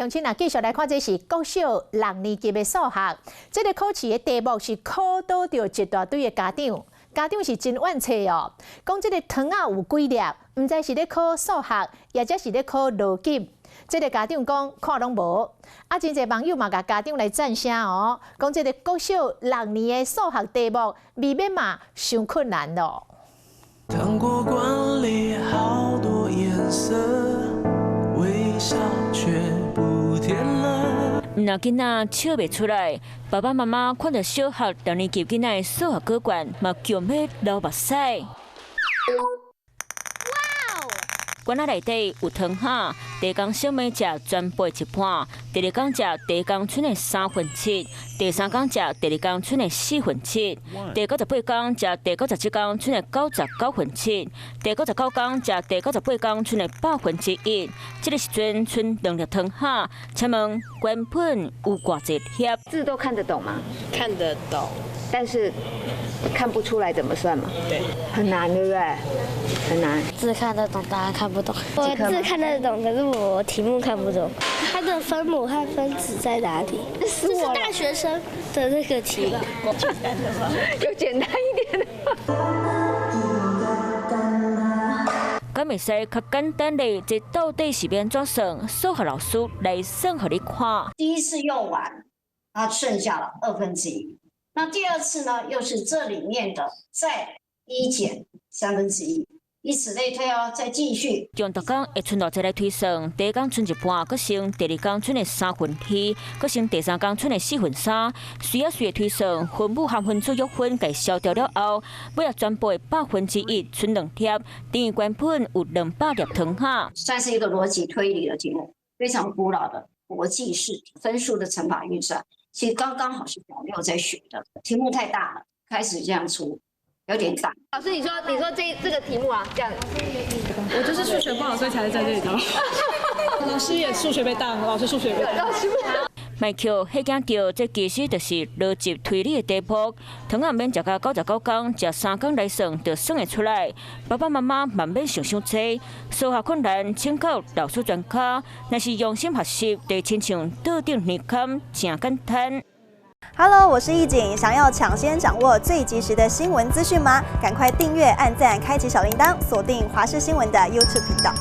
鄉親啊，繼續來看，這是國小六年級的數學。這个考試的題目是考倒著一大堆的家長，家長是真怨氣哦。講這个糖仔有幾粒，毋知是咧考數學，抑者是咧考邏輯。這个家長講看攏無。啊，真濟網友嘛共家長來讚聲哦，講這个國小六年的數學題目，未免嘛傷困難咯。糖果罐裡好多顏色，微笑卻不甜了。毋但囡仔笑袂出來，爸爸媽媽看著小學六年級囡仔的數學考卷，嘛強欲流目屎。哇！罐仔內底有糖仔，第一工小妹食全部一半，第二工食第一工賰的三分七，第三工食第二工賰的四分七，第九十八工食第九十七工賰的九十九分七，第九十九工食第九十八工賰的百分之一。這个時陣賰兩粒糖仔，請問原本有偌濟粒？字都看得懂嗎？看得懂，但是看不出來怎麼算嘛？對，很難，對不對？很難。字看得懂，答案看不懂。我字看得懂，可是我題目看不懂。它的分母和分子在哪裡？這是大學生的那個題吧？簡單的嗎？有簡單一點的嗎？敢會使較簡單的，這到底是欲按怎算？數學老師來算予你看。第一次用完，它剩下了二分之一。那第二次呢，又是這裡面的再一減三分之一。以此類推哦，再繼續。用逐工會賰偌濟來推算，第一工賰一半，閣剩第二工賰的三分二，閣剩第三工賰的四分三。隨仔隨的推算，分母和分子約分共消掉了後，尾仔全部的百分之一賰兩粒，等於原本有200粒糖仔。算是一個邏輯推理的題目，非常古老的國際式分數的乘法運算，其實剛剛好是小六在學的。題目太大了，開始這樣出。有點大。老師，你說這個題目啊，這樣。我就是數學不好，所以才在這裡的。老師也數學被當，老師數學被當。麥克嚇驚著，這其實就是邏輯推理的題目。糖仔毋免食到99工，食三工來算就算會出來。爸爸媽媽嘛毋免想傷濟，數學困難請教老師專家。若是用心學習，就親像桌頂年坎，誠簡單。 Hello，我是易景，想要搶先掌握最及時的新聞資訊嗎？趕快訂閱、按讚、開啟小鈴鐺，鎖定華視新聞的 YouTube 頻道。